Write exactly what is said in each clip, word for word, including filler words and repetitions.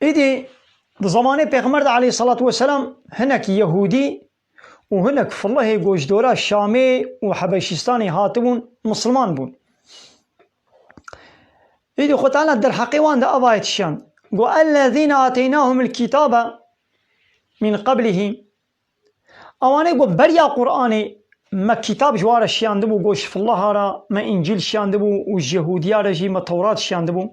Îdî di zamanê Pêxember de aleyhissalatu vesselam hinek Yehûdî û hinek filihê ku ji dora Şamê û Hebeşîstanê hatibûn, misilman bûn. Îdî Xwe Teala derheqê wan de ev ayet şiyand. Got, "Ellezîne ateynahumul kitabe min qablihî." Ewanê ku beriya Qur'anê me kitab ji wan re şiyandibû, got, ji filiha re me Încîl şiyandibû û ji Yehûdiya re jî me Tewrat şiyandibû.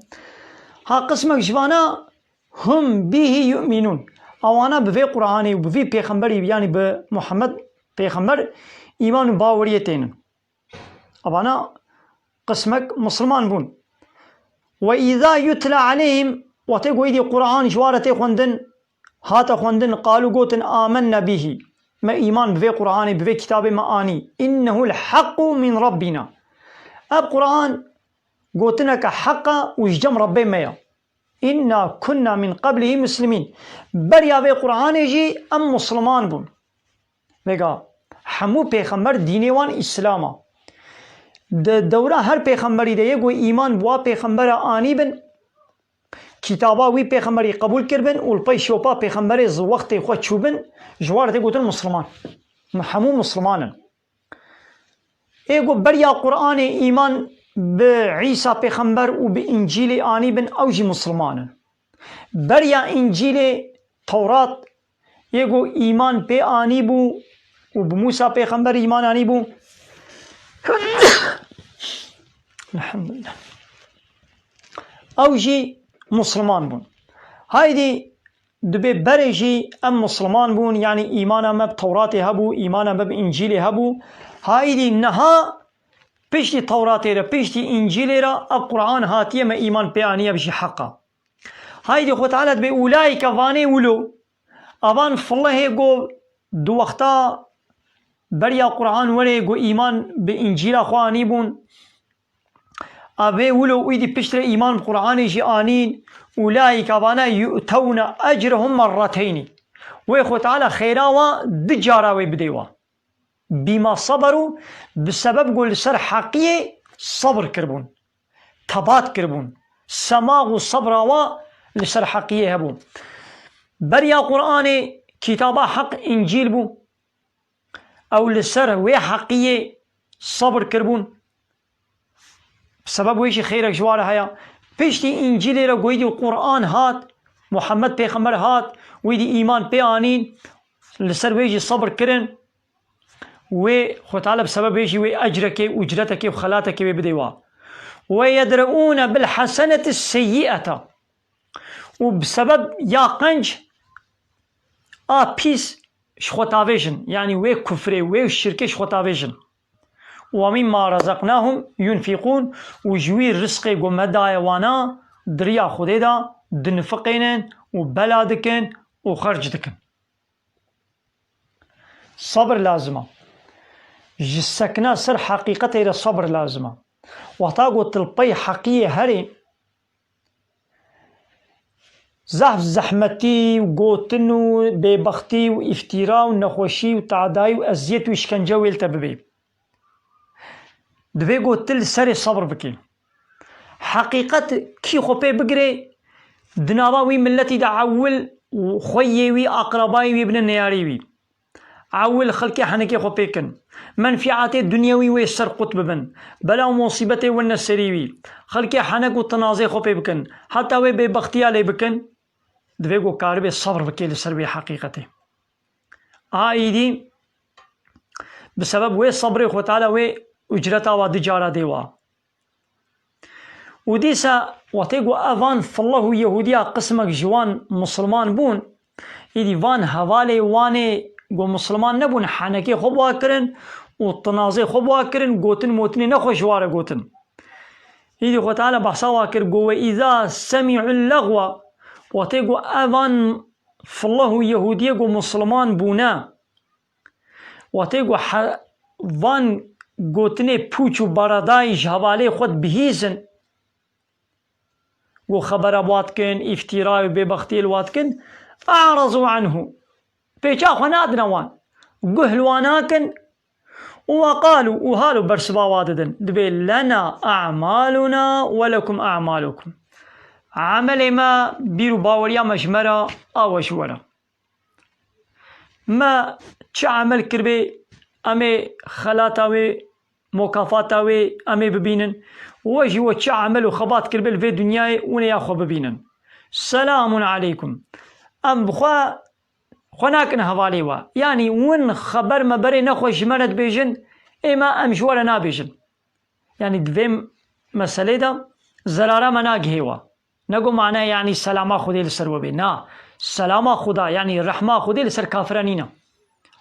Ha qismek ji vana hum bihî yu'minûn. Ewana bi vê Qur'anê û bi vî pêxemberî, yanî bi Muhammed pêxember, îman û baweriyê tênin. Evana qismek misilman bûn. "Ve îza yutla aleyhim", wextê ku îdî Qur'an ji wan re tê xwendin, hate xwendin, qalû, gotin, "Amenne bihî." Me îman bi vê Qur'anê, bi vê kitabê me anî. "İnnehu'l haqqu min Rabbina." Ev Qur'an gotineke heq e û ji cem Rebbê me ye. "İnna kunna min qablihi muslimin." Beriya vê Qur'anê jî em misilman bûn. Vêga hemû pêxember dînê wan Îslam e. Di dewra her pêxemberî de yê ku îman bi wa pêxembera anî bin, kitaba wî pêxemberî qebûl kiribin û li pey şopa pêxemberê zi wextê xwe çûbin, ji wan re tê gotin misilman. Hemû misilman in. Ê ku beriya Qur'anê îman bi Îsa pêxember û bi Încîlê anî bin, ew jî misilman in. Beriya Încîlê, Tewrat, yê ku îman pê anî bû û bi Mûsa pêxember îman anî bû, Elhamdülillah, ew jî misilman bûn. Haydî dibê berê jî em misilman bûn, yanî îmana me bi Tewratê hebû, îmana me bi Încîlê hebû. Haydî niha piştî Tewratê re, piştî Încîlê re ev Qur'an hatiye, me îman pê aniye, bi jî heq e. Haydî Xwe Teala dibê, ulaîke, vanê wilo, avan filihê ku di wexta beriya Qur'an werê ku îman bi Încîla xwe anîbûn, a vê wilo û îdî piştre îman bi Qur'anê jî anîn, ulaîke, avana, yu'tewne ecrehum merreteynî. Wê Xwe Teala xêra wa di cara wê bidê wa. Bîma seberu, bi sebeb ku li ser heqiyê sebir kiribûn, tebat kiribûn, semax û sebra wa li ser heqiyê hebû. Beriya Qur'anê kitaba heq Încîl bû. Ew li ser wê heqiyê sebir kiribûn. Bi sebeb wê jî xêrek ji wan re heye. Piştî Încîlê re ku îdî Qur'an hat, Muhammed pêxember hat, wî dî îman pê anîn, li ser wê jî sebir kirin. Wê Xwe Teala bi sebeb wê jî wê ecrekê, ucretekê û xelatekê wê bidê wa. "Ve yedreûne bil heseneti seyyi'ete." Û bi sebeb ya qenc a pîs ji xwe tavêjin. Yanî wê kufrê, wê şirkê ji xwe tavêjin. "Ve mimma razaqnahum yunfikûn", û ji wî rizqê ku me daye wana, di riya Xwedê de dinifiqênin û bela dikin û xerc dikin. Sabir lazim e. Ji sekina ser heqîqetê re sabir lazim e. Wexta ku tu li pey heqiyê herê, zehf zehmetî û gotin û bêbextî û îftîra û nexweşî û teadayî û eziyet û îşkence wê li te bibê. Divê ku tu li serê sebir bikî. Heqîqet kî xwe pê bigirê, di nava wî miletî de ewil xweyê wî, aqrebayê wî bine neyarê wî. Ewil xelkê henekê xwe pê kin. Menfîatê dinyewî wê ser qut bibin. Bela û musîbetê wine serî wî. Xelkê henek û tinazê xwe pê bikin. Heta wê bêbextiya lê bikin. Divê ku karibê sebir bikê li ser wê heqîqetê. A îdî bi sebeb wê sebrê Xwe Teala wê ucreta wa du cara dê wa. Û dîsa wextê ku evan fillah û Yehûdiya qismek ji wan misilman bûn, îdî van hevalê wanê ku misilman nebûn, henekê xwe bi wa kirin û tinazê xwe bi wa kirin, gotin motinê nexweş ji wa re gotin. Îdî Xwe Teala behsa wa kir, got, "Ve îza semî'ul lexwa", wextê ku evan fillah û Yehûdiyê ku misilman bûne, wextê ku he-, van gotinê pûç û baradayî ji hevalê xwe dibihîzin, ku xebera bi wa dikin, îftîra û bêbextiyê li wa dikin, "a'rezu anhu", pêça xwe nadine wan, guh li wan nakin, "Ve qalû", û halo bersiva wa didin, dibê, "Lena a'maluna ve lekum a'malukum." Emelê me, bîr û baweriya me ji me re a we ji we re. Me çi emel kiribê, em ê xelata wê, mokafata wê em ê bibînin. We jî we çi emel û xebat kiribê li vê dinyayê, hûn ê ya xwe bibînin. Selamun aleykum. Em bi xwe, xwe nakin hevalê we. Yanî hûn xeber me berê nexwe ji me re dibêjin, ê me em ji we re nabêjin. Yanî di vê meselê de zerara me nagihê we. Nego mane yanî selama Xwedê li ser we bê. Na. Selama Xuda, yanî rehma Xwedê li ser kafira nîne.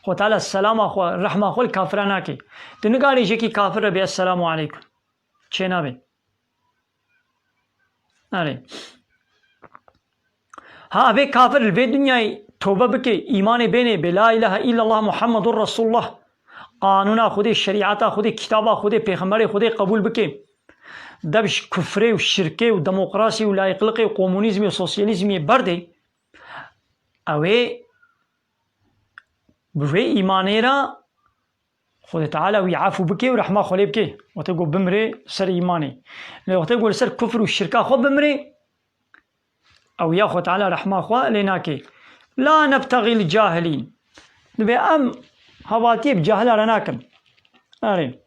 Xwe Teala selama xwe, rehma xwe li kafira nake. Tu nikarî jekî kafir re bê esselamu aleykum. Çê nabe. Erê. Ha, vê kafir li vê dinyayê tobe bike, îmanê bênê, bê la ilahe illallah Muhammedur Resulullah. Qanûna Xwedê, şerîeta Xwedê, kitaba Xwedê, pêxemberê Xwedê qebûl bike. Dev ji kufrê û şirkê û demokrasî û layîqliqê û komunîzmê û sosyalîzmê berdê. Ew ê bi vê îmanê re Xwedê Teala wî efû bike û rehma xwe lê bike. Wextê ku bimrê ser îmanê. Lê wextê ku li ser kufr û şirka xwe bimrê, ew ya Xwedê Teala rehma xwe lê nake. La nebtexîl cahilîn. Dibê em hevaltiyê bi cahila re nakin. Erê.